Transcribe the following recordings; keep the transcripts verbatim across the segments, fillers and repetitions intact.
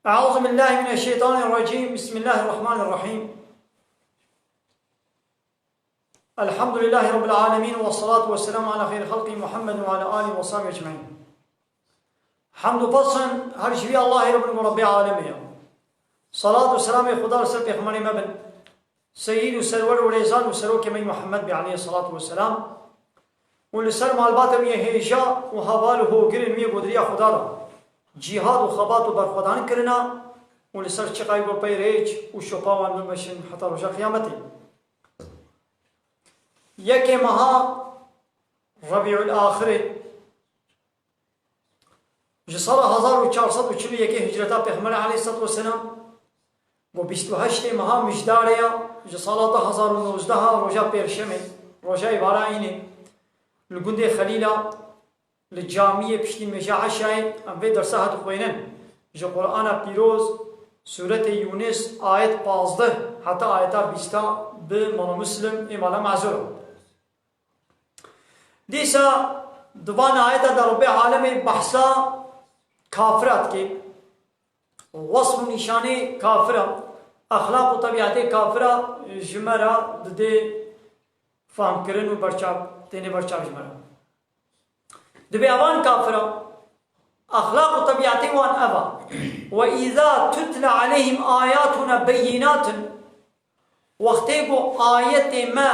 أعوذ بالله من الشيطان الرجيم. بسم الله الرحمن الرحيم. الحمد لله رب العالمين، والصلاة والسلام على خير خلقه محمد وعلى آله وصحبه أجمعين. Hemd û pes her ji vî Allahê re bin ku Rebbê alemê ye. Salat û selamê Xuda li ser pêxemberê me bin. Seyîd û serwer û rêzan û serokê me Muhammed bê aleyhissalatu vesselam û li ser malbata wî yê hêja û heval û hogirên wî yê godiriya Xuda de cîhad û xebat û berxwedan kirina û li ser çiqayî ku pey rêç û şopa wan bimeşin heta roja qiyametê. Yekê meha Rebîul Axirê, ji sala hezar û çar sed û çil û yekê hicreta Pêxemberê aleyhissalatu vesselam, ku bîst û heştê meha Mijdarê ya, ji sala du hezar û nozdeh a roja Pêrşemê, roja êvara înê, li gundê Xelîla, li camiyê piştî nûêja Eşayê, em vê dersa ha dixwênin. Ji Qur'ana Pîroz, Sûretê Yûnis, ayet pazdeh heta ayeta bîsta bi Mala Muslim ê mala mazûr. Dîsa di van ayeta de Rebbê alemê behsa kafira dike. Wesf û nîşanê kafira, exlaq û tebîetê kafira ji me re didê famkirin û berçav, têne berçav ji me re. Dibê evan kafira, exlaq û tebîetê wan ev a. Ve îza tutle aleyhim ayatuna beyînatin, Wextê ku ayetê me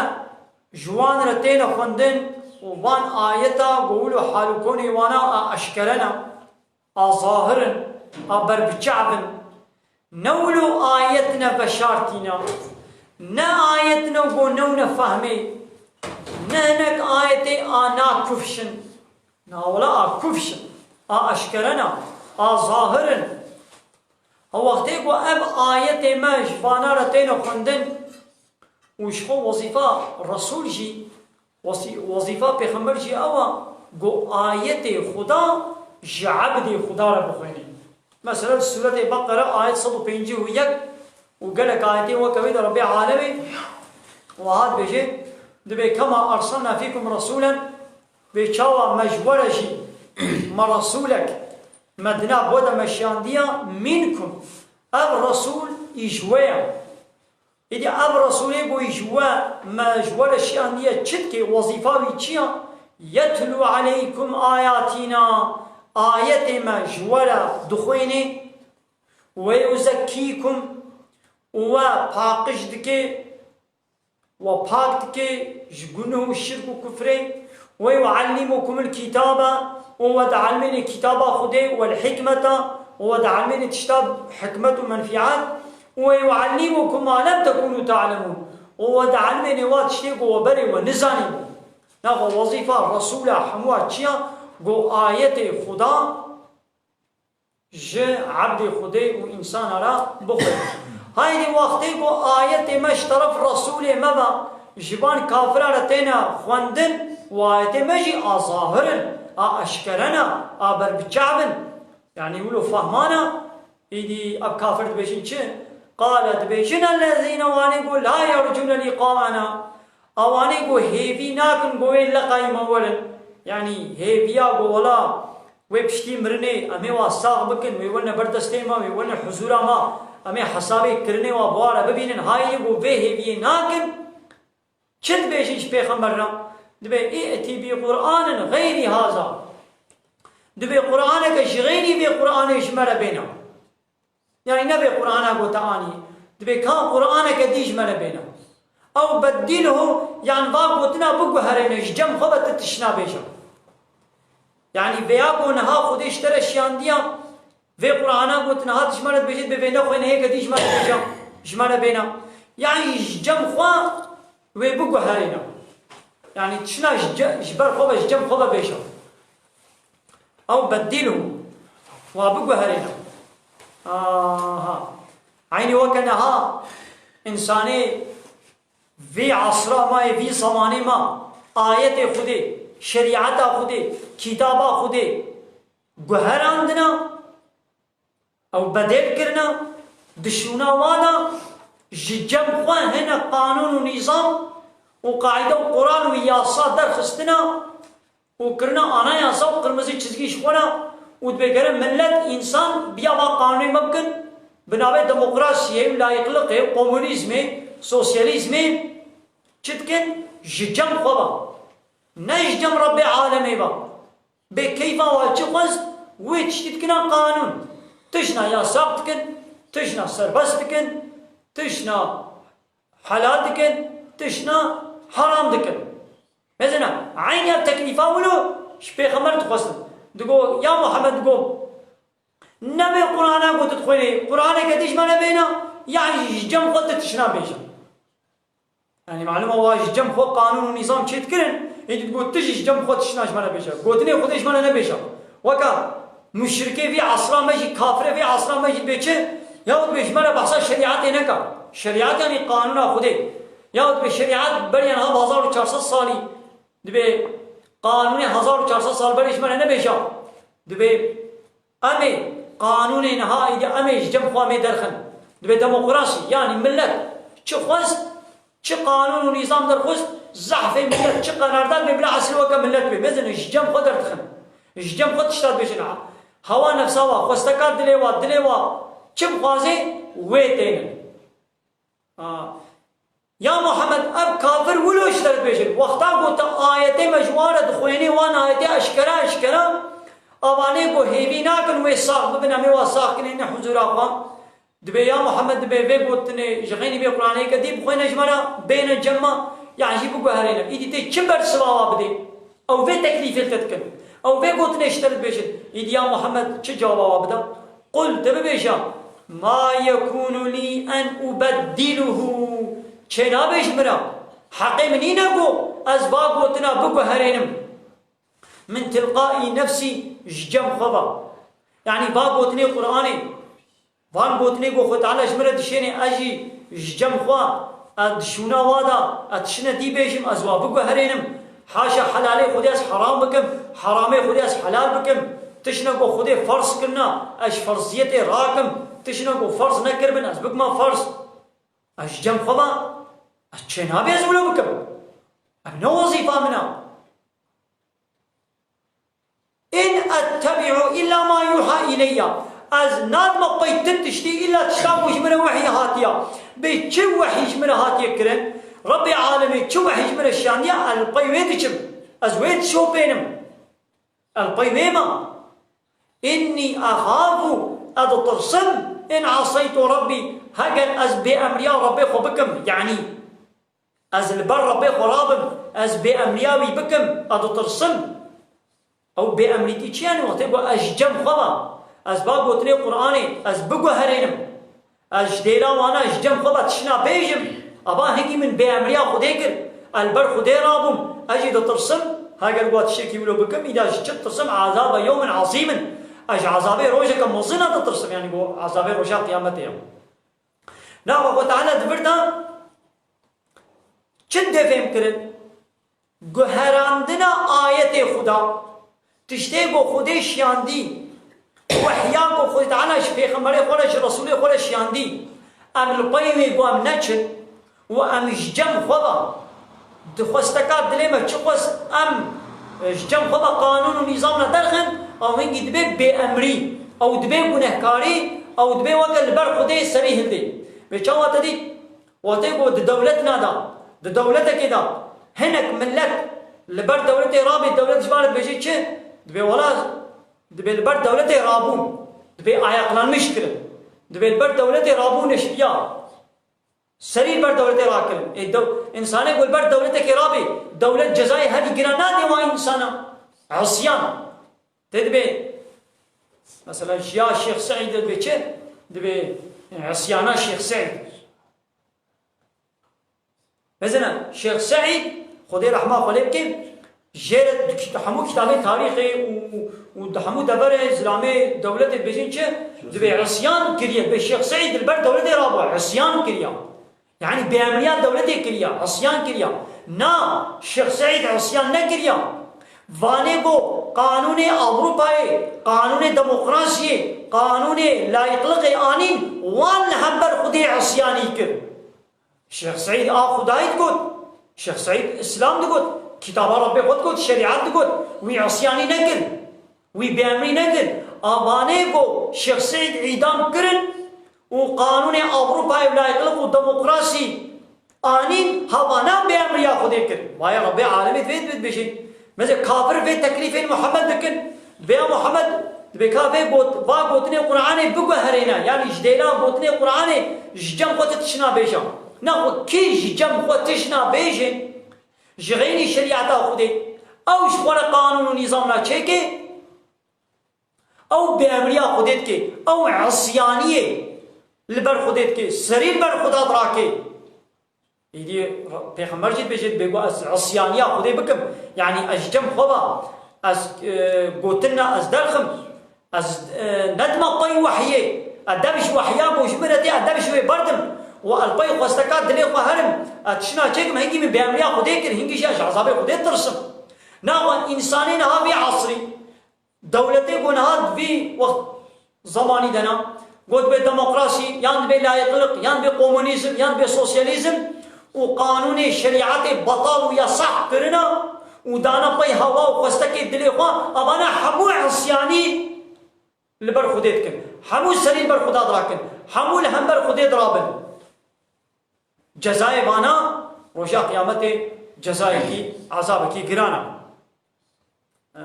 ji wan re têne xwendin û van ayeta ku wilo hal û konê wana a eşkere ne, a zahir in, a berbiçav in, ne wilo ayetine veşartîne, ne ayetine ku newne fehmê, ne hinek ayetê a nakufş in, na wela a kufş in, a eşkere ne, a zahir in. Ha wextê ku ev ayetê me ji vana re têne xwendin û ji xwe wezîfa Resûl jî, wesî-, wezîfa Pêxember jî ew e ku ayetê Xuda ji ebdê Xuda re bixwêne. Mesela li Sûretê Beqere ayet sed û pêncî û yek û gelek ayetê weke wê de Rebbê alemê wiha dibêje, dibê kema erselna fîkum resûlen, Vê çawa me ji we re jî me resûlek me dina bo de me şiyandiya mînkum. Ev resûl î ji we ye. Îdî ev resûlê ku î ji we me ji we re şiyandiye çi dike, wezîfa wî çi ye? Yetlû aleykum ayatîna. Ayetê me ji we re dixwêne. Ve yuzekkîkum û we paqij dike. We pak dike ji guneh û şirk û kufrê, we yuallimukumul kitaba, û we dielmêne kitaba Xwedê, wel hikmeta, û we dielmêne tişta hikmet û menfiat, û we yuallimukum ma lem tekunu ta'lemun, û we dielmêne wa tiştê ku we berê we nizanîbû. Naxwe wezîfa Resûla hemû a çi ya? Ku ayetê Xuda ji ebdê Xwedê û însana re bixwe. Haydî wextê ku ayetê me ji teref Resûlê me ve ji van kafira re têne xwendin, û ayetê me jî a zahir in, a eşkere ne, a berbiçav in. Yanî wilo fehmana, îdî ev kafir dibêjin çi? Qale dibêjin ellezîne, wanê ku la yercûne lîqaena, Ewanê ku hêvî nakin ku wê leqayî me werin, yanî hêviya ku wela wê piştî mirinê em ê wa sax bikin, wê werine ber destê me, wê werine huzûra me, em ê hesabê kirinê wa bi wa re bibînin, hayê ku vê hêviyê nakin, çi dibêjin ji pêxember re? Dibê, "Î'tî bi Qur'anin xeyrî haza." Dibê Qur'aneke ji xeyrî vê Qur'anê ji me re bêne. Yanî ne vê Qur'ana ku te anî. Dibê ka Qur'aneke dî ji me re bêne. Ew beddîlhu, yan va gotina biguherêne, ji cem xwe ve tu tişt nabêje. Yanî vêya ku niha Xwedê ji te re şiyandiya, vê Qur'ana ku tu niha tu ji me re dibêjî, dibê vê nexwêne yeke dî ji me re bêje, ji me re bêne. Yanî ji cem xwe wê biguherêne. Yanî tişna ji ce-, ji ber xwe ve, ji cem xwe ve bêje. Ew beddîlhu, wa biguherêne. Aha. Eynî weke niha însanê vî esra ma yê, vî zemanê ma, ayetê Xwedê, şerîeta Xwedê, kitaba Xwedê guherandina, ew bedêl kirina, di şûna wan de ji cem xwe hinek qanûn û nîzam û qaîde û qoral û yasa derxistina û kirina anayasa û qirmizî çizgî ji xwe re Û dibê gere millet, însan biya va qanûnê me bikin, bi navê demokrasiyê û layîqliqê û komunîzmê, sosyalîzmê çi dikin? Ji cem xwe ve. Ne ji cem Rebbê alemê ve. Bê keyfa wa çi xwest, wê tiştî dikine qanûn. Tişna yasax dikin, tişna serbest dikin, tişna helal dikin, tişna heram dikin. Mesela, eynî ev teklîfa wilo ji Pêxember dixwestin. Digo, ya Muhammed, digo, ne vê Qur'ana ku tu dixwênî, Qur'aneke dî ji me nebêne, ya jî ji cem xwe tu tişna bêje. Yani, malum e, wa ji cem xwe qanûn û nîzam çêdikirin, êdî digo, tu jî ji cem xwe tişna ji me nebêje. Gotinê Xwedê ji me re nebêje. Weka muşrikê vî esra me jî, kafirê vî esra me jî dibê çi? Ya dibê ji me re behsa şerîetê neka. Şerîet yani qanûna Xwedê. Ya dibê şerîet beriya niha bi hezar û çar sed salî. Dibê qanûnê hezar û çar sed sal berê ji me re nebêje. Dibê em ê qanûnê niha êdî em ê ji cem xwe em ê derxin. Dibê demokrasî, yanî millet çi xwest, çi qanûn û nîzam derxwest, zehfê millet çi qerardar bê, bila eslî weke millet bê. Mezin ji cem xwe derdixin. Ji cem xwe tişta dibêjin. Hewa nefsa wa, xwesteka dilê wa, dilê wa çi bixwazê wê tênin. A, ya Muhammed, ev kafir wilo ji te dibêjin. Wexta ku te ayetê me ji wan re dixwênî, wan ayetê eşkera eşkera, avanê ku hêvî nakin wê sax bibin, em ê wa sax kinê ne huzura xwe. Dibê ya Muhammed, dibê vê gotinê ji xeynî bê Qur'anê ke dî bixwêne ji me re, bêne cem me, yan jî biguherêne. Îdî tê çi bersiva wa bidê? Ew vê teklîfê li te dikin. Ew vê gotinê ji te dibêjin. Îdî ya Muhammed çi cewaba wa bide? Qul, te bibêje, ma yekûnu lî en ubeddîluhu. Çênabe ji min re. Heqê min nîne ku ez va gotina biguherênim. Min tilqaî nefsî, ji cem xwe ve. Yanî va gotinê Qur'anê. Van gotinê ku Xwe Teala ji min re dişêne, ez jî ji cem xwe, ez di şûna wa de, ez tiştine dî bêjim, ez wa biguherênim. Haşa helalê Xwedê ez heram bikim, heramê Xwedê ez helal bikim. Tiştine ku Xwedê ferz kirina, ez ji ferziyetê rakim. Tiştine ku ferz nekiribin, ez bikime ferz. Ez ji cem xwe ve, ez çênabê ez wilo bikim. Ev ne wezîfa min e. In ettebi'u illa ma yuha ileyya. Ez nadime pey ti tiştî, îlla tişta ku ji min re wehî hatiya. Bê çi wehî ji min re hatiye kirin? Rebbê alemê çi wehî ji min re şiyandiye, ez li pey wê diçim. Ez wê dişopênim. Ez li pey wê me. Innî exafu, ez ditirsim, in aseytu Rebbî, heger ez bêemriya Rebbê xwe bikim, yanî, ez li ber Rebbê xwe rabim, ez bêemriya wî bikim, ez ditirsim. Ew bêemrîtî çi yani? Wextê ku ez ji cem xwe ve, ez ba gotinê Qur'anê, ez biguherênim. Ez ji dêla wana ji cem xwe ve tiştna bêjim. Aba hingî min bêemriya Xwedê kir. Ez li ber Xwedê rabûm. Ez jî ditirsim. Heger ku tiştekî wilo bikim, îda ji çi ditirsim? Azabe yewmin azîmin. Ez ji azabê rojeke mezin e ditirsim. Yani ku azabê roja qiyametê ye. Naxa Xwe Teala di vir de çi dê fêm kirin? Guherandina ayetê Xuda, tiştê ku Xwedê şiyandî, wehya ku Xwedê Teala ji pêxemberê xwe re, ji Resûlê xwe re şiyandî, em li pey wê ku em neçin û em ji cem xwe ve, di xwesteka dilê me çi xwest em ji cem xwe ve qanûn û nîzam re derxin, ew hingî dibe bêemrî, ew dibe gunehkarî, ew dibe weke li ber Xwedê serî hildê. Vê çawa te dît? Wextê ku di dewletna de, di dewletekê de hinek millet li ber dewletê rabê, dewlet ji wan re dibêje çi? Dibê wela, dibê li ber dewletê rabûn, dibê ayaklanmış kirin. Dibê li ber dewletê rabûn, neştiya. Serî li ber dewletê rakirin. Ê dew-, însanê ku li ber dewletekê rabê, dewlet cezayê herî giran nade wan însana. Isyan. Tê dibê, mesela, ya Şêx Seîd dibê çi? Dibê, e, isyana Şêx Seîd. Mezina, Şêx Seîd, Xwedê rehma xwe lê bike, jê re di kit-, hemû kitabê tarîxê û, û di hemû deverê zilamê dewletê dibêjin çi? Dibê isyan kiriye, dibê Şêx Seîd li ber dewletê rabû, isyan kiriye. Yani bêemriya dewletê kiriya, isyan kiriya. Na, Şêx Seîd isyan nekiriya. Vanê ku qanûnê Ewropayê, qanûnê demokrasiyê, qanûnê layîqliqê anîn, wan li hember Xwedê isyanî kir. Şêx Seîd a Xwedayî digot. Şêx Seîd Îslam digot. Kitaba Rebbê xwe digot, şerîet digot. Wî isyanî nekir. Wî bêemrî nekir. Avanê ku Şêx Seîd îdam kirin û qanûnê Ewropayê û layîqlik û demokrasî anîn, havana bêemriya Xwedê kir. Vaya Rebbê alemê divê, divê dibêjin. Meze kafir vê teklîfên Muhammed dikin. Dibê ya Muhammed, dibê ka vê got-, va gotinê Qur'anê biguherêne. Yanî ji dêla gotinê Qur'anê ji cem xwe ti tişna bêje. Nexwe kî ji cem xwe tişna bêjin? Ji xeynî şerîeta Xwedê. Ew ji xwe re qanûn û nîzamna çêkê. Ew bêemriya Xwedê dike. Ew isyaniyê li ber Xwedê dike. Serî li ber Xweda dirake. Îdî Pêxember jî dibêje, dibê ku ez isyaniya Xwedê bikim. Yanî ez ji cem xwe ve, ez, e, gotinna ez derxim. Ez, e, nedima pey wehyê. Edeb ji wehya ku ji min re tê, edeb ji wê berdim. Û ez pey xwesteka dilê xwe herim. Ez tişna çêkim, hingî min bêemriya Xwedê kir, hingî jî ez ji ezabê Xwedê tirsim. Naxwe însanê niha vî esrî, dewletê ku niha di vî wext zemanî de ne, got dibê demokrasî, yan dibê layîqlik, yan dibê komunîzm, yan dibê sosyalîzm û qanûnê şerîetê betal û yasah kirina û dana pey hewa û xwestekê dilê xwe, evana hemû isyanî li ber Xwedê dikin. Hemû serî li ber Xweda dirakin. Hemû li hember Xwedê dirabin. Cezayê vana roja qiyametê cezayekî, ezabekî giran e.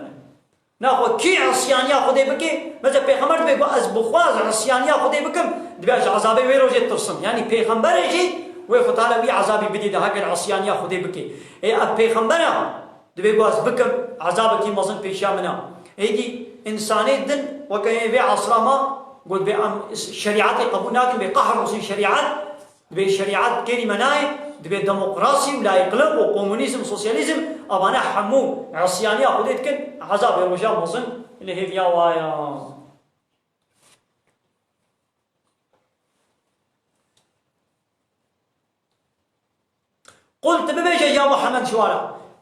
Naxwe kî isyaniya Xwedê bike, mesela Pêxember dibê ku ez bi xwe ez isyaniya Xwedê bikim, dibê ez ji ezabê wê rojê tirsim. Yanî Pêxemberê jî wê Xwe Teala wî ezabî bidî de heger isyaniya Xwedê bike. Ê ev Pêxember e, dibê ku ez bikim, ezabekî mezin pêşiya min e. Êdî însanê din weke yê vê esra me, got dibê em şerîetê qebûl nakin, bê qehrolsîn şerîet, Dibê şerîet kêrî me nayê, dibê demokrasî û layîqlik û komunîzm, sosyalîzm, evane hemû isyaniya Xwedê dikin, ezabê roja mezin li hêviya wa ye. Qul, tu bibêje ya Muhammed ji wan re,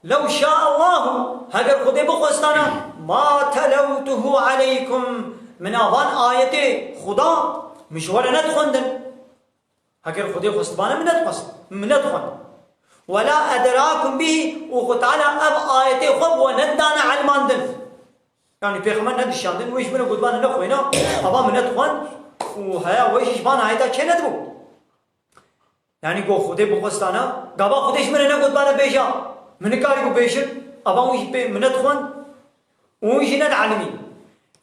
lew şâ Allahu, heger Xwedê bixwestana, ma telewtuhu aleykum, min a van ayetê Xuda min ji we re nedixwendin. Heger Xwedê xwestibane min nedixwest, min nedixwend. Wela ederakum bihî û Xwe Teala ev ayetê xwe bi we nedidane elmandin. Yanî Pêxember nedişiyandin, wê ji min re gotibane nexwêne, ava min nedixwend û heya wê jî ji van ayeta çê nedibû. Yanî go Xwedê bixwestane, gava Xwedê ji min re negotibane bêje, min nikarîbû bêjin, ava wî jî pê min nedixwend. Û hûn jî nedielmîn.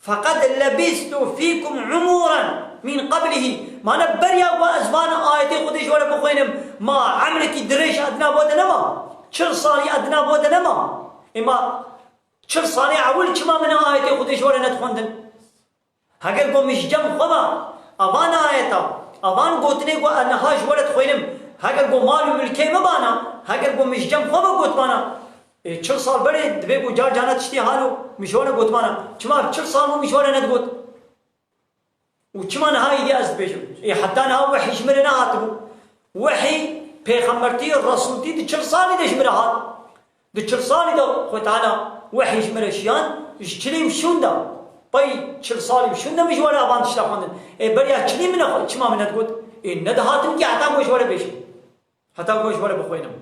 Feqed lebistu fîkum umûran min qeblihî. Mane beriya ku ez van ayetê Xwedê ji we re bixwînim, ma emrekî dirêj edina bo de nema? Çil salî edina bo de nema? Ê ma çil salê ewil çima min ayetê Xwedê ji we re nedixwendin? Heger ku min ji cem xwe ve, evan ayeta, evan gotinê ku ez niha ji we re dixwînim, heger ku mal û milkê min bana, heger ku min ji cem xwe ve gotibana, ê, çil sal berê dibê ku car carna tiştê halo, min ji we re gotibana. Çima çil sal bû min ji we re nedigot? Û çima niha îdî ez dibêjim? Ê, heta niha wehî ji min re nehatibû. Wehî, pêxembertî, resûltî di çil salî de ji min re hat. Di çil salî de Xwe Teala wehî ji min re şiyan, ji çilî û şûn de. Pey çil salî û şûn de min ji we re avan tişta xwendin. Ê, beriya çilî min e, çima min nedigot? Ê, nedihatim ki heta ku ji we re bêjim. Heta ku ji we re bixwînim.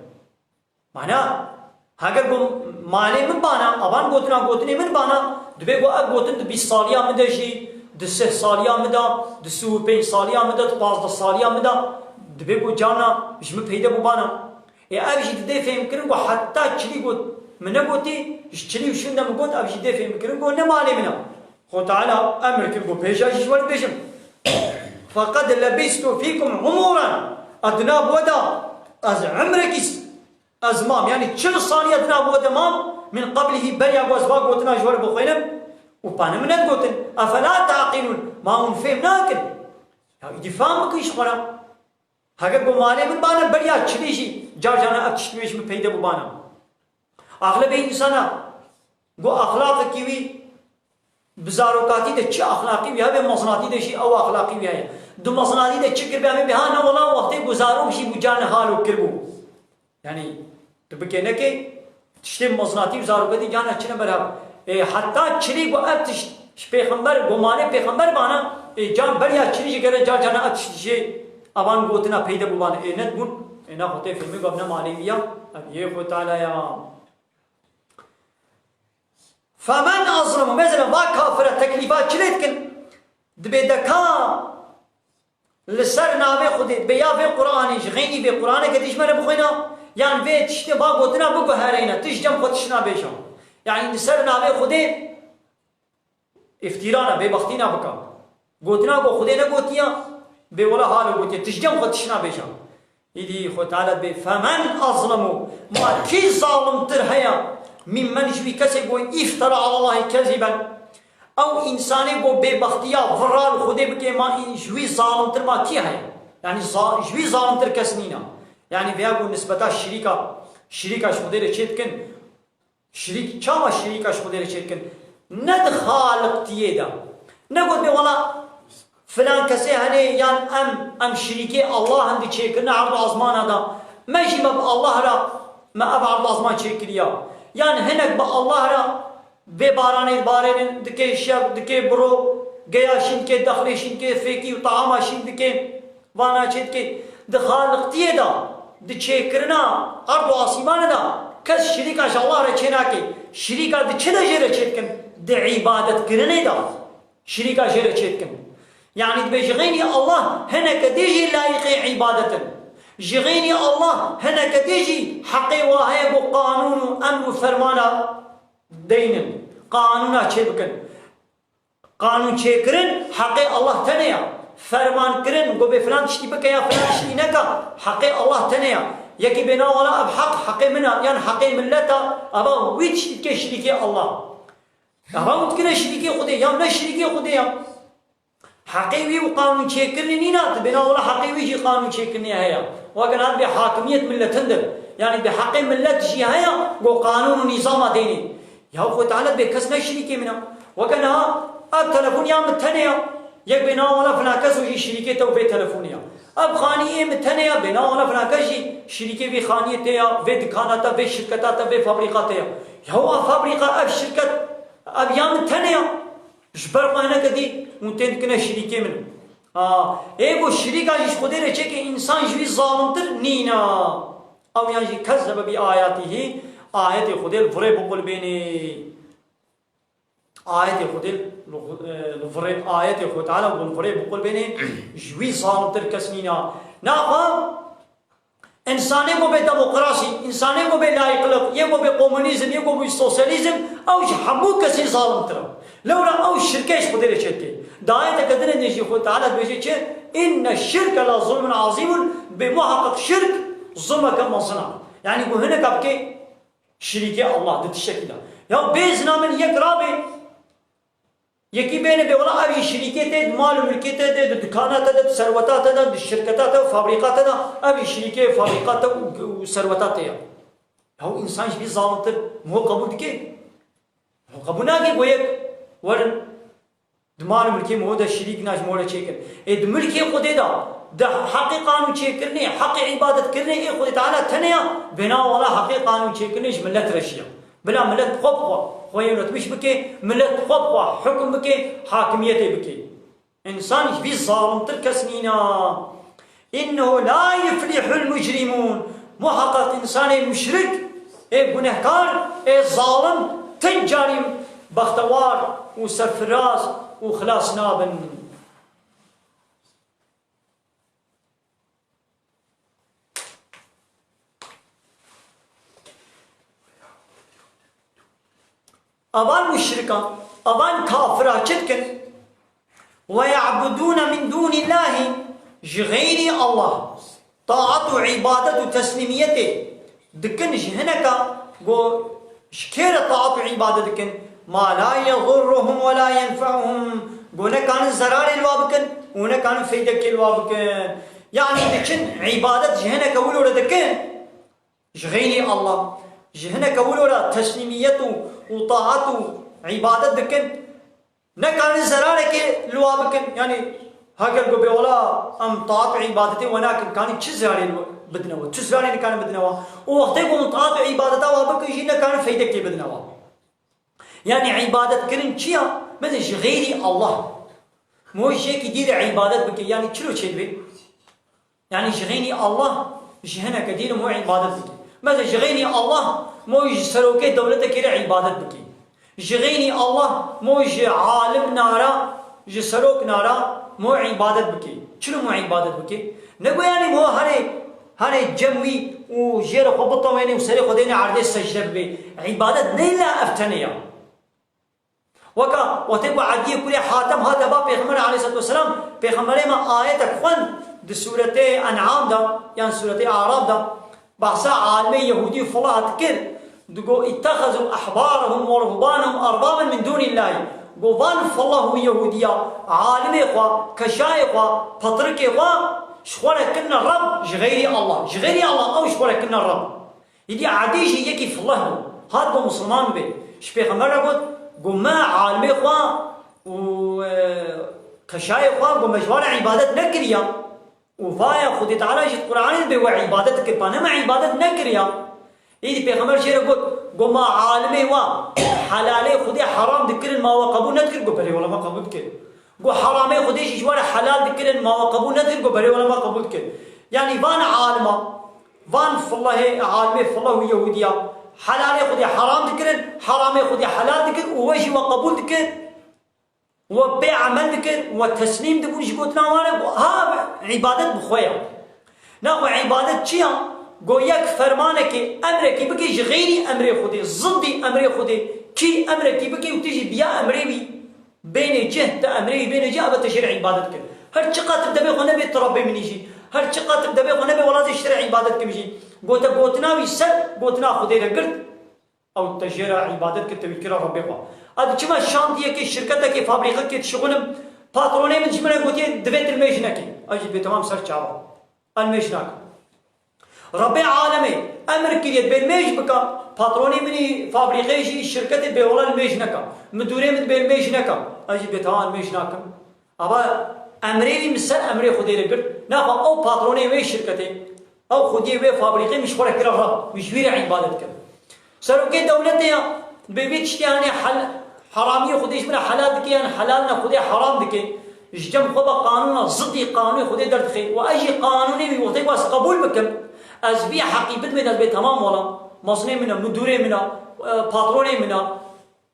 Mana, heger ku malê min bana, avan gotina gotinê min bana, dibê ku ev gotin di bîst saliya min de jî, di sih saliya min de, di sî û pênc saliya min de, di pazdeh saliya min de, dibê ku carna ji min peyde bû bana. Ê ev jî didê fêhmkirin ku heta çilî got min negotî, ji çilî û şûn de min got, ev jî dê fêhmkirin ku ne malê min e. Xwe Teala emir kir ku pêşa jî ji we re bêjim. Feqed lebîstu fîkum umûran. Ez di nav we de, ez emrekî s-, ez mam. Yanî çil salî ez di nav we de mam. Min qeblihî, beriya ku ez va gotina ji we re bixwînim. Û pane min nedigotin. Efela teqîlûn. Ma hûn fêm nakin? Ya îdî fam bikin ji xwe re. Heger ku malê min bana beriya çilî jî car carna ev tişt wê ji min peyde bû bana. Axlebê însana ku axlaqekî wî bi zarokatî de çi axlaqî wî hebe, mezinatî de jî ew axlaqî wî heye. Di mezinatî de çi kiribe, em ê bê ha ne wela wextê ku zarok jî bû carna halo kiribû. Yanî tu bikê nekê, tiştê mezinatî û zarokatî carna çine ber hev. Ê, heta çilî ku ev tişt ji pêxember, ku malê pêxember bana, ê, car beriya çilî jî gere car carna ev tişt jê avan gotina peyde bû bana. Ê, nedibûn, ê, naxwe tê fêmî ku ev ne malê wî ya, ev yê Xwe Teala ya. Femen azlemu, mesela va kafira teklîfa çi lê dikin? Dibê de ka li ser navê Xwedê, dibê ya vê Qur'anê, ji xeynî vê Qur'aneke dî ji me re bixwîna, yan vê tiştê va gotina biguherêne, tu ji cem xwe tişt nabêje. Yanî li ser navê Xwedê îftîrana, bêbextîna bika. Gotina ku Xwedê negotiya, bê wela halo gotiye, tu ji cem xwe tişt nabêje. Îdî Xwe Teala dibê, "Femen azlemu", ma kî zalimtir heye, "mimmen", ji wî kesê ku "îftera alallahî kezîben". Ew însanê ku bêbextiya vira li Xwedê bike, ma î-, ji wî zalimtir ma kî heye? Yanî za-, ji wî zalimtir kes nîne. Yanî vêya ku nisbeta şirîka, şirîka ji Xwedê re çê dikin, Şirîk, çawa şirîka ji Xwedê re çêdikin? Ne di xaliqtiyê de. Ne gotibê, "Wela filan kesê hene yan em, em şirîkê Allah in di çêkirina erd û azmana de. Me jî me bi Allah re, me ev erd û azman çêkiriya." Yan hinek bi Allah re vê baranê dibarênin, dike şev, dike biro, geya şîn dike, dexlê şîn dike, fêkî û taama şîn dike. Vana çê dike, di xaliqtiyê de, di çêkirina erd û asîmanê de kes şirîka ji Allah re çê nake. Şirîka di çi de jê re çê dikin? Di îbadetkirinê de şirîka jê re çê dikin. Yanî dibê ji xeynî Allah hineke dê jî layîqê îbadet in. Ji xeynî Allah hineke dê jî heqê wa heye ku qanûn û emr û fermana deynin. Qanûna çê bikin. Qanûn çêkirin heqê Allah tenê ya. Ferman kirin, go bê filan tiştî bike ya filan tiştî neka, heqê Allah tenê ya. Yekî bê na wela ev heq, heqê min a, yan heqê millet a, eva wî tiştî dike şirîkê Allah. Eva hûn dikine şirîkê Xwedê, ya ne şirîkê Xwedê ya. Heqê wî û qanûn çêkirinê nîna, tu bê na wela heqê wî jî qanûn çêkirinê heye. Weke niha bê hakimiyet milletin dir. Yanî bê heqê millet jî heye, go qanûn û nîzama deynê. Ya Xwedê Teala dibê kes ne şirîkê min e. Weke niha ev telefon ya min tenê ya. Yek bê na wela filan kes û jî şirîkê te û vê telefonê ya. Ev xanî ê min tenê ya, bê na wela filan kes jî şirîkê vê xaniyê te ya, vê dikana te, vê şirketa te, vê fabrîka te ya. Ya ev fabrîka, ev şirket, ev ya min tenê ya. Ji ber xwe hineke dî hûn tên dikine şirîkê min. A, ê ku şirîka jî ji Xwedê re çêke însan ji wî zalimtir nîne. Ew yan jî kezzebe bi ayatihî, ayetê Xwedê li virê biqulbênê. Ayetê Xwedê li, e, li virê, ayetê Xwedê Teala li virê biqulbênê, ji wî zalimtir kes nîne. Naxa însanê ku bê demokrasî, însanê ku bê layîqlik, yê ku bê komunîzm, yê ku bê sosyalîzm, ew ji hemû kesî zalimtir e. Lewra ew şirkê ji Xwedê re çêdike. Di ayeteke din de jî Xwedê Teala dibêje çi? "Inne şirke la zulmun azîmun", bê muheqeq şirk zulmeke mezin e. Yanî ku hineka bike, Şirîkê Allah di tiştekî de. Ya bê zina min yek rabe, yekî bêne bê wela ev jî şirîkê te, di mal û milkê te de, di dikana te de, di serweta te de, di şirketa te, fabrîka te de, ev jî şirîkê fabrîka te û, û serweta te ye. Ya însan ji vî zalimtir mo qebûl dike? Mo qebûl nake ku yek werin Di mal û milkê min de şirîk na ji min re çêkin. Ê di milkê Xwedê de, di heqê qanûn çêkirinê, heqê îbadetkirinê ê Xwedê Teala tenê ya, bêna wela heqê qanûn çêkirinê ji milet re jî ya. Bila milet xwe bi xwe, xwe yönetmiş bike, milet xwe bi xwe hukm bike, hakimiyetê bike. Însan ji vî zalimtir kes nîna. "Innehu la yuflihul mucrimûn." Muheqeq însanê muşrik, ê gunehkar, ê zalim, ti carî bextewar û serfiraz û xilas nabin. Evan muşrikan, evan kafira çi dikin? "Ve ya'budûne min dûnillâhi", ji xeyrî Allah, taat û îbadet û teslîmiyetê dikin ji hineka ku ji kê re taat û îbadet dikin? "Ma la yedurruhum ve la yenfe'uhum", ku nekarin zerarê li wa bikin û nekarin feydekê li wa bikin. Yanî diçin îbadet ji hineke wilo re dikin, Ji xeyrî Allah, ji hineke wilo re teslîmiyet û, û taat û îbadet dikin, nekarin zerarekê li wa bikin. Yanî, heger ku bê wela em taat û îbadetê we nakin, kanî çi zerarê li we bidine we? Çi zerarê nikarin bidine we? Û wextê ku hûn taat û îbadeta we bikin jî nekarin feydekê bidine we. Yanî îbadetkirin çi ya? Mesela ji xeyrî Allah. Mo ji yekî dî re îbadet bike, yanî çilo çêdibe? Yanî ji xeyrî Allah ji hineke dî re mo îbadet bike. Mesela ji xeyrî Allah mo ji serokê dewletekê re îbadet bike. Ji xeyrî Allah mo ji alim nara, ji serok nara mo îbadet bike. Çilo mo îbadet bike? Negoyanî mo herê, herê cem wî û jê re xwe bitewênê û serê xwe dênê erdê secde bibe. Îbadet ne îlla ev tenê ya. Weka wextê ku Ediyê kurê Hatem hate ba Pêxember aleyhisselatu vesselam, Pêxemberê me ayetek xwend di sûretê En'am de, yan sûretê Araf de, Behsa alimê Yehûdî û filah dikir, digo, "İttehazu ahbarahum ve ruhbanahum arbaben min dunillahi." Go, van filah û Yehûdiya alimê xwe, keşayê xwe, petrikê xwe ji xwe re kirine Reb ji xeyrî Allah. Ji xeyrî Allah ew ji xwe re kirine Reb. Îdî Edî jî yekî filah bû. Hat go Musulman bibe. Ji Pêxember re got, go, "Me alimê xwe û, e, keşayê xwe, go, me ji wan re îbadet nekiriya." Û vaya Xwedê Teala jî di Qur'anê de bê we îbadet dikir, pa ne me îbadet nekiriya. Îdî Pêxember jê re got, go ma alimê wa helalê Xwedê heram dikirin, ma we qebûl nedikir? Go belê wela me qebûl dikir. Go heramê Xwedê jî ji we re helal dikirin, ma we qebûl nedikir? Go belê wela me qebûl dikir. Yanî van alima, van filahê, alimê filah û Yehûdiya helalê Xwedê heram dikirin, heramê Xwedê helal dikir û we jî we qebûl dikir. We pê emel dikir, we teslîm dibûn ji gotina wan re, go, ha, îbadet bi xwe ya. Na xwe îbadet çi ya? Go yek fermanekê, emrekî bike ji xeyrî emrê Xwedê, ziddî emrê Xwedê, kî emrekî bike û tu jî biya emrê wî bênê cih, te emrê wî bênê cih, ebe te jê re îbadet kir. Her çiqat tu devê xwe nebê tu Rebbê min î jî, her çiqat tu devê xwe nebê wela ez ê ji te re îbadet kim jî. Go te gotina wî ser gotina Xwedê re girt. Ew te jê re îbadet kir, te wî kira Rebbê xwe. Ez diçime şantiyekê, şirketekê, fabrîqekê dişixulim, patronê min ji min re gotiye, "Divê tu limêj nekî." Ez jî bêtemam ser çava. Ez limêj nakim. Rebbê alemê emir kiriye bê limêj bika, patronê min î fabrîqê jî, şirketê bê wela limêj neka. Midûrê min bê limêj neka. Ez jî bêtemam limêj nakim. Ava emrê wî min ser emrê Xwedê re girt. Naxwe ew patronê wê şirketê, ew xwediyê wê fabrîqê min ji xwe re kira Reb, min ji wî re îbadet kir. Serokê dewletê ya, dibê vê tiştê hanê hel-, heramiyê Xwedê ji min re helal dike yan helal ne Xwedê heram dike. Ji cem xwe ve qanûna ziddî qanûnê Xwedê derdixe û ez jî qanûnê wî wextê ku ez qebûl bikim, ez vî heqî bidimê, ez bê temam wela. Mezinê min e, midûrê min e, e, patronê min e.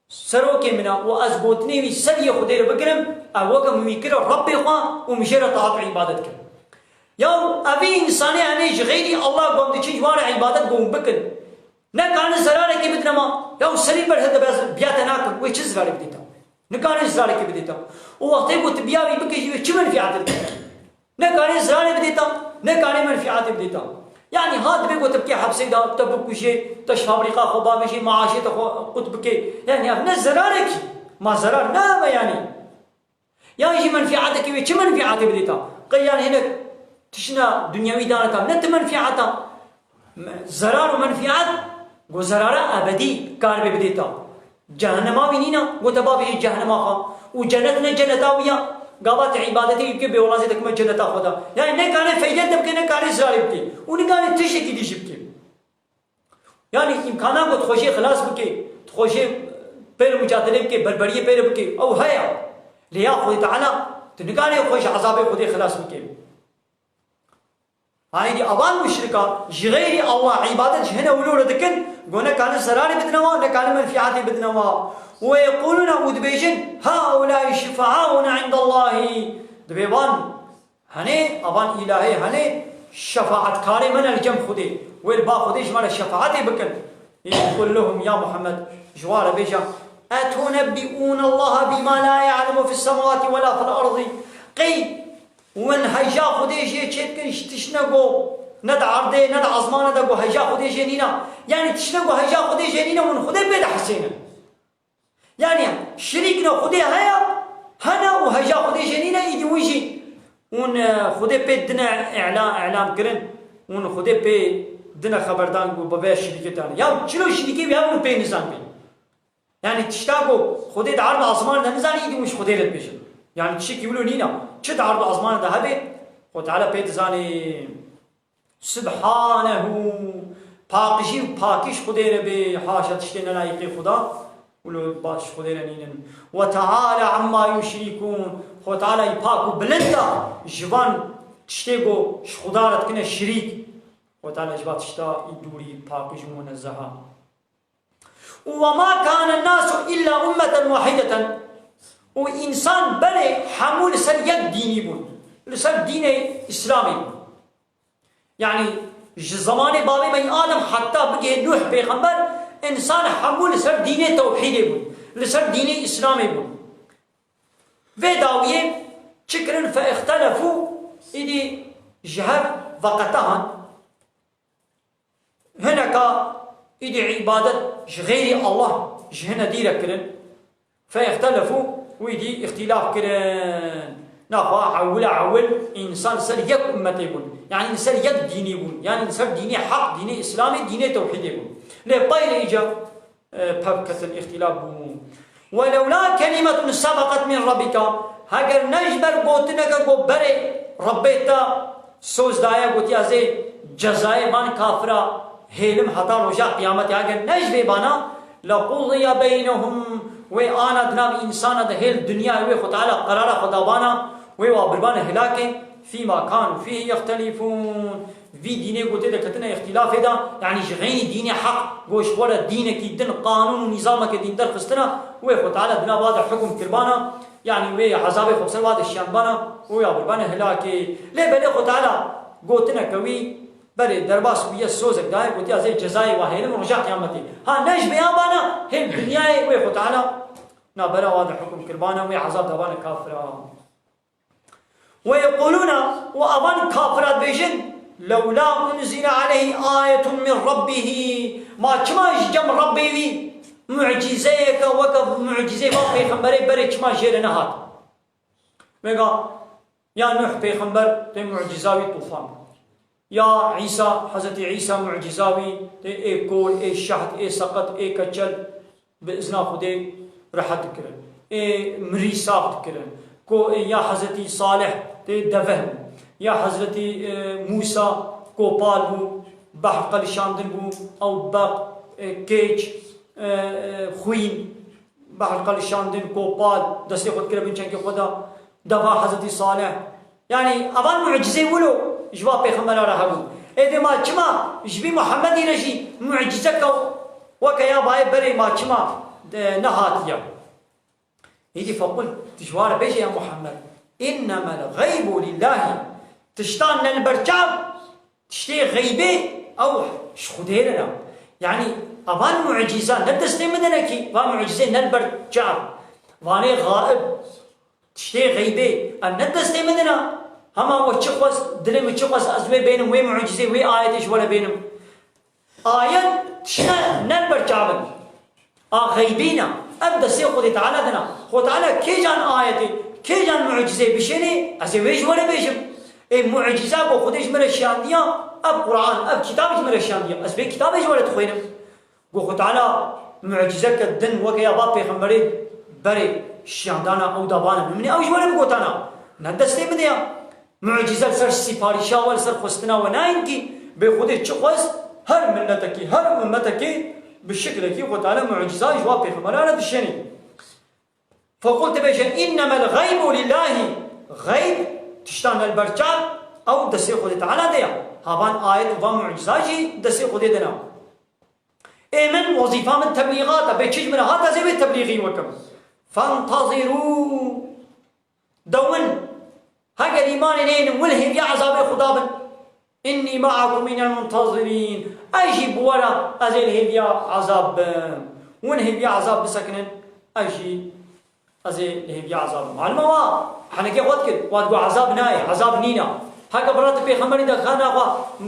Serokê min e û ez gotinê wî ser yê Xwedê re bigirim, ev weke min wî kir Rebbê xwe û min jê re taat û îbadet kir. Yaw evî însanê hene ji xeyrî Allah ku em diçin ji wan re îbadet ku hûn bikin. Nekarin zerarekê bidine ma, yaw serî berhe de bez biya te nakin, wê çi zerarê bidê te? Nikarin zerarekê bidê te. Û wextê ku tu biya wî bikê jî wê çi menfîatê bidê te? Nekarê zirarê bidê te, nekarê menfîatê bidê te. Yanî ha dibê ku te bikê hepsê de, te bikujê, te ji fabrîka xwe bavêjê, maaşê te xwe qut bikê. Yanî ev ne zirarekî, ma zirar ne ev e yanî. Yan jî menfîatekî wê çi menfîatê bidê te? Qey yanî hinek tişna dinyewî dane te, ne ti menfîata. Me-, zerar û menfîat, go zerara ebedî kar bê bidê te. Cehennema wî nîne, go te bavêjê cehennema xwe. Û cennet ne cenneta wî ya, gava te îbadetê wî bike bê welazê te kime cenneta xwe de. Yanî ne kane feydê te bike, ne kane zerarê bike. Û ne kane tiştekî dî jî bike. Yanî îmkana ku tu xwe jê xilas bike, tu xwe jê pê re mucadele bike, berberiyê pê re bike, ew heye. Lê ya Xwedê Teala, tu nikarî xwe ji ezabê Xwedê xilas bike. Haydî avan muşrika ji xeyrî Allah îbadet ji hine wilo re dikin, go ne kanin zerarê bidine wa, ne kanin menfîatê bidine wa. Û yequlûne û dibêjin, "Haulâi şifa'auna indallâhi." Dibê van, henê, avan îlahê henê şefaetkarê me ne li cem Xwedê. Wê li ba Xwedê ji me re şefaetê bikin. Yequl lehum ya Muhammed, ji wan re bêje, "Etunebbi'ûnallaha bîma la ya'lemu fis semawati we la fil erdî." Qey Win heja Xwedê jê çêdikin ji tiştine ku ne di erdê, ne di ezmana de ku heja Xwedê jê nîne. Yanî tiştine ku heja Xwedê jê nîne, win Xwedê pê dihesênin. Yanî şirîk ne Xwedê heye, hene û heja Xwedê jê nîne, îdî win jî win, e, Xwedê pê dine îla-, îlam kirin, win Xwedê pê dine xeberdan ku bi vê şirîkê tane. Ya çilo şirîkê wî hevin û pê nizan bî. Yanî tişta ku Xwedê di erd û asmanê de nizanî, îdî hûn ji Xwedê re dibêjin. Yanî tiştekî wilo nîne. Çi di erd û asmanê de hebe, Xwedê Teala pê dizanê. Subhanehu. Paqijî û pakî ji Xwedê re bê. Haşa tiştê nelayîqê Xweda. Wilo baş ji Xwedê re nînin. Ve teala amma yuşrikûn. Xwedê Teala yî pak û bilind e ji van tiştê ku ji Xweda re dikine şirîk. Xwedê Teala ji van tişta î dûrî, pakij û munezzeha. Û وما كان الناس إلا أمة واحدة. Û însan berê hemû li ser yek dînî bûn. Li ser dînê Îslamê bûn. Yanî ji zemanê bavê me Adem heta bigihê Nuh pêxember, însan hemû li ser dînê tewhîdê bûn. Li ser dînê Îslamê bûn. Vê dawiyê çi kirin? فاختلفوا, îdî ji hev veqete han. Hineka îdî îbadet ji xeyrî Allah ji hine dî re kirin. فاختلفوا, wî dî îxtîlaf kirin. Naxwe ewila ewil însan li ser yek ummetê bûn. Yanî li ser yek dînî bûn. Yanî li ser dînê heq, dînê Îslamê, dînê tewhîdê bûn. Lê pey lê îca e, pev ketin, îxtîlaf bû. ولولا كلمة سبقت من ربك, heger ne ji ber gotineke ku berê Rebbê te soz daye, gotiya zê cezayê van kafira hêlim heta roja qiyametê, heger ne ji vê bana, لقضي بينهم, wê ana di nav însana de hêl dinyayê wê Xwe Teala qerara xwe dabana, wê wa birbane hilakê, فيما كانوا فيه يختلفون. Vî dînê ku tê de ketine îxtîlafê de, yanî ji xeynî dînê heq, ku ji xwe re dînekî din, qanûn û nîzameke dîn derxistine, wê Xwe Teala di nav de hukm kirbana, yanî wê ezabê xwe bi ser wa de şiyandbana û ya birbane hilakê. Lê belê Xwe Teala gotineke wî berê derbas bûye, sozek daye, gotiya zê cezayê wa hêlim roja qiyametê. Ha ne ji vê ya bana, hêl dinyayê wê Xwe Teala navbera wa de hukm kirbana, wê ezab dabane kafira. ويقولون, û avan kafira dibêjin, لولا أنزل عليه آية من ربه, ma çima ji cem Rebbê wî mucîzeyeke weke mucîzeyê van pêxemberê berê çima jê re nehat? Vêga ya Nuh pêxember tê mucîza wî tufan. Ya Îsa, Hezretî Îsa mucîza wî tê ê kol, ê şehd, ê seqet, ê keçel bi izna Xwedê rehet dikirin. Ê mirî sax dikirin. Ko ê ya Hezretî Salih tê deveh bû. Ya Hezretî, e, Mûsa kopal bû, behr qelişandin bû, ew beq, e, kêç, e, e, xwîn, behr qelişandin, kopal, destê xwe dikire bin çengê xwe de. Deva Hezretî Salih. Yanî, evan mucîzeyê wilo ji va pêxembera re hebûn. Ê dê ma çima ji vî Muhemmedî re jî mucîzeke weke ya bayê berê ma çima, e, nehatiye? Îdî fequl, tu ji wa re bêje ya Muhammed, إنما الغيب لله. Tiştan ne li ber çav, tiştê xeybê ew ji Xwedê re ne. Yanî, evan mucîza ne destê min de ne kî, van mucîzê ne li ber çav. Vanê xaib. Tiştê xeybê, ev ne destê min de ne. Hema we çi xwest, dilê min çi xwest, ez wê bênim, wê mucîzê, wê ayetê ji we re bênim. Ayet tişt ne, ne li ber çav in. A xeybî ne. Ev destê Xwedê Teala de ne. Xwedê Teala kêcan ayetê, kêcan mucîzê bişênê, ez ê wê ji we re bêjim. Ê mucîza ku Xwedê ji min re şiyandiya, ev Quran, ev kitab ji min re şiyandiya. Ez vê kitabê ji we re dixwînim. Go Xwe Teala mucîzeke din weke ya va pêxemberê berê şiyandana ew dabana min, min ê ew ji we re bigotana. Ne destê min de ya. Mucîze li ser sîparîşa we, li ser xwestina we nayên kî, bê Xwedê çi xwest, her miletekî, her ummetekî bi şiklekî Xwe Teala mucîza ji wa pêxembera re dişênî. Fequl dibêje, إنما الغيب لله. Xeyb, tiştan li ber çav, ew destê Xwedê Teala de ya. Havan ayet û van mucîza jî destê Xwedê de ne. Ê min, wezîfa min teblîxat e, bê çi ji min re hat, ez ê wê teblîxî wekim. فانتظروا. Dewin, heger îmanê neynin, win hêviya ezabê Xuda bin. إني معكم من المنتظرين. Ez jî bi we re, ez ê li hêviya ezab bim. Win hêviya ezab bisekinin, ez jî ez ê li hêviya ezab bim. Malum e wa, henekê xwe dikir, wa digot ezab nayê, ezab nîna. Heke bi re tu pêxemberî de xana xwe,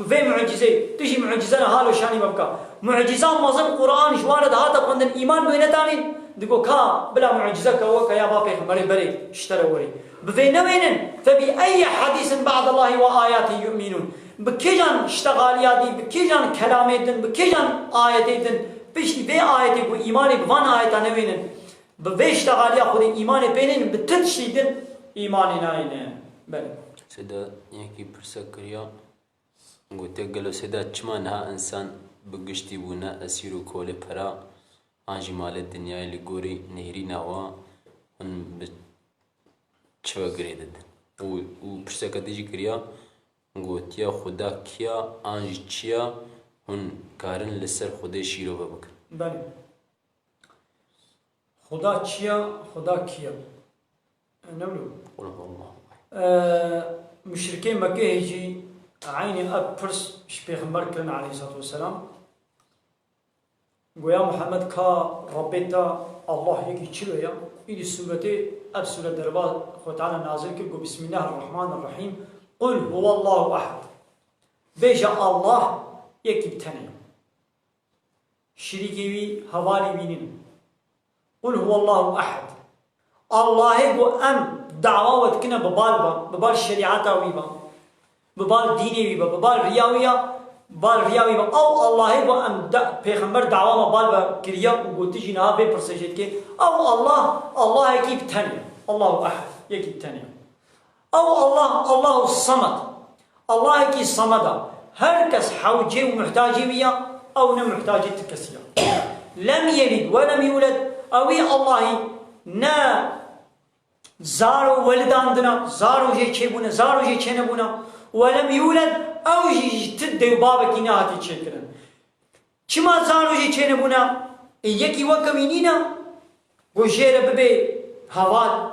vê mucîzê, tu jî mucîze ne halo şanî me bike. Mucîza mezin Quran ji wan re dihate xwendin, îman bi wê nedanîn, digo ka bila mucîze ke weke ya va pêxemberê berê ji te re werê. Bi vê newênin, فبأي حديث بعد الله وآياته يؤمنون. Bi kêjan ştexaliya dî, bi kêjan kelamê din, bi kêjan ayetê din, piştî vê ayetê ku îmanê bi van ayeta newênin, bi vê ştexaliya Xwedê îmanê pê nênin, bi ti tiştî din îmanê nayêne. Belê. Sêda yekî pirsek kiriya, gotiye, gelo sêda çima niha însan bi giştî bûne esîr û kolê pera, an jî malê dinyayê li gorî nêrîna wa, hûn bi çi ve girê didin? Û, û pirseke din jî kiriya, gotiye, Xuda kiya an jî çi ya, hûn karin li ser Xwedê şîrove bikin? Belê. Xuda çi ye? Xuda kî ye? Ne wilo? Qul huwallahu ehad. E, muşrikê Mekkeyê jî eynî ev pirs ji Pêxember kirin aleyhissalatu vesselam. Goya Muhammed ka Rabbê te Allah yekî çilo ya? Îdî sûretê, ev sûret derba Xwe Teala nazil kir, got, Bismillahirrahmanirrahîm. Qul huwallahu ehad. Bêje Allah yekî bi tenê ye. Şirîkê wî, hevalî wî nîn. Qul huwallahu ehad. Allahê ku em dawa we dikine bi bal be, bi bal şerîeta wî be, bi bal dînê wî be, bi bal riya wî ya, bi bal riya wî be. Ew Allahê ku em da-, pêxember dawa me bal be kiriye û gotî jî niha vê pirsê jê dike. Ew Allah, Allahekî bi tenê. Allahu ehad, yekî bi tenê. Ew Allah, Allahu Samed. Allahekî Samed e. Her kes hewcê û muhtacê wî ya, ew ne muhtacê ti kesî ya. Lem yelid we lem yuled. Ewî Allahî ne zar û welidandina, zar û jê çêbûne, zar û jê çênebûne. We lem yuled, ew jî ji ti dê û babekî nehatiye çêkirin. Çima zar û jê çênebûne? Ê yekî weke wî nîne, ku jê re bibe heval,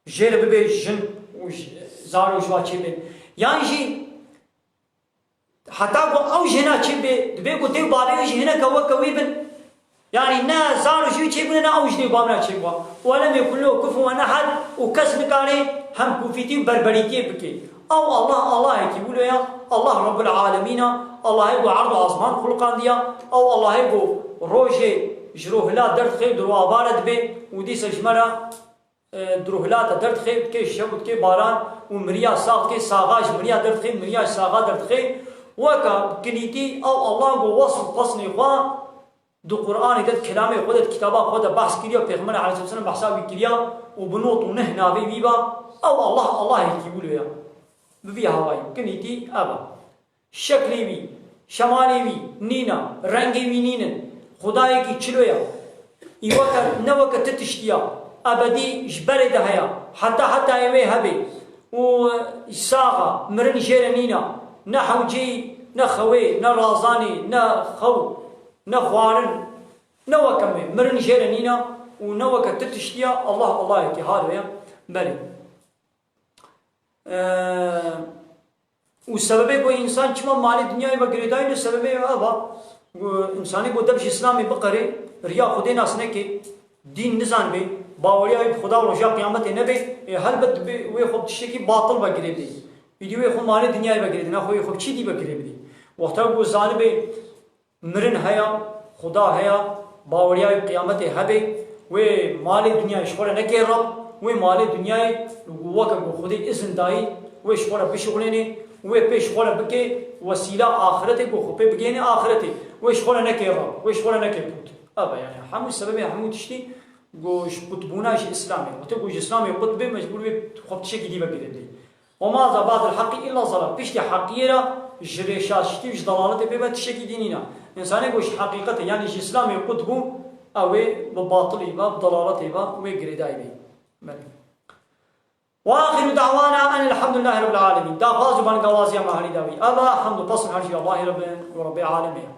jê re bibe jin û j-, zar û ji wa çêbin. Yan jî heta ku ew jina çêbe, dibe ku dê û babê wî jî hineke weke wî bin. Yanî ne zar û ji wî çêbûne, ne ew ji dê û babê re çêbû. Welem yekun lehu kufuwen ehad, û kes nikare hemkufîtî û berberîtiyê bike. Ew Allah, Allahekî wilo ya, Allah Rabbul Alemîn e, Allahê ku erd û azman xuliqandiya, ew Allahê ku rojê ji ro hila derdixe, di ro avare dibe û dîsa ji me re e, di ro hilata derdixe, dike şev û dike baran û miriya sax dike, saxa ji miriya derdixe, miriya ji saxa derdixe. Weka kinîtî ew Allah ku wesf û pesnê xwe di Qur'anê de, di kelamê xwe de, di kitaba xwe de behs kiriya, Pêxember aleyhisselam behsa wî kiriya û bi not û nih navê wî ba, ew Allah, Allahekî wilo ya. Bi vî hawayî, kinîtî ev e. Şeklê wî, şemalê wî nîne, rengê wî nînin. Xwedayekî çilo ye. Î weke, ne weke ti tiştî ya. Ebedî ji berê de heye. Heta hetayê wê hebe. Û sax e, mirin jê re nîne. Ne hewceyî, ne xewê, ne razanê, ne xew, ne xwarin. Ne weke me. Mirin jê re nîne û ne weke ti tiştî ya. Allah, Allahekî halo ye. Belê. Eee, û sebebê ku însan çima malê dinyayê ve girêdayî ne, sebebê ev e, ku însanê ku dev ji Îslamê biqere, riya Xwedê nas neke, dîn nizanbe, baweriya wî bi Xweda û roja qiyametê nebe, ê, helbet dibe wê xwe bi tiştekî batil ve girê bidê. Îdî wê xwe malê dinyayê ve girê bidê, ne xwe wê xwe bi çi dî ve girê bidê. Wexta ku zanibe, mirin heye, Xuda heye, baweriya wî qiyametê hebe, wê malê dinyayê ji xwe re neke rab, wê malê dinyayê weke ku Xwedê izin dayî, wê ji xwe re bişuxulêne, wê pê ji xwe re bike wesîla axiretê ku xwe pê bigihêne axiretê, wê ji xwe re neke rab, wê ji xwe re neke pût. Ev e, yanî hemû sebebê hemû tiştî ku ji qutbûna ji Îslamê, wextê ku ji Îslamê qut bê, mecbûr wê xwe bi tiştekî dî ve girê bidê. وما ذا بعد الحق إلا ضلال. Piştî heqiyê re ji rêşaştî û ji dalaletê pê ve tiştekî dî nîne. Însanê ku ji heqîqetê, yanî ji Îslamê qut bû, ew ê bi batilî ve, bi dalaletê ve wê girêdayî bê. Belê. وآخر دعوانا أن الحمد لله رب العالمين. Daxwaz û bangawaziya me herî dawî. Ev e, hemd û pesn her jî Allahê re bin û Rebbê alemê ye.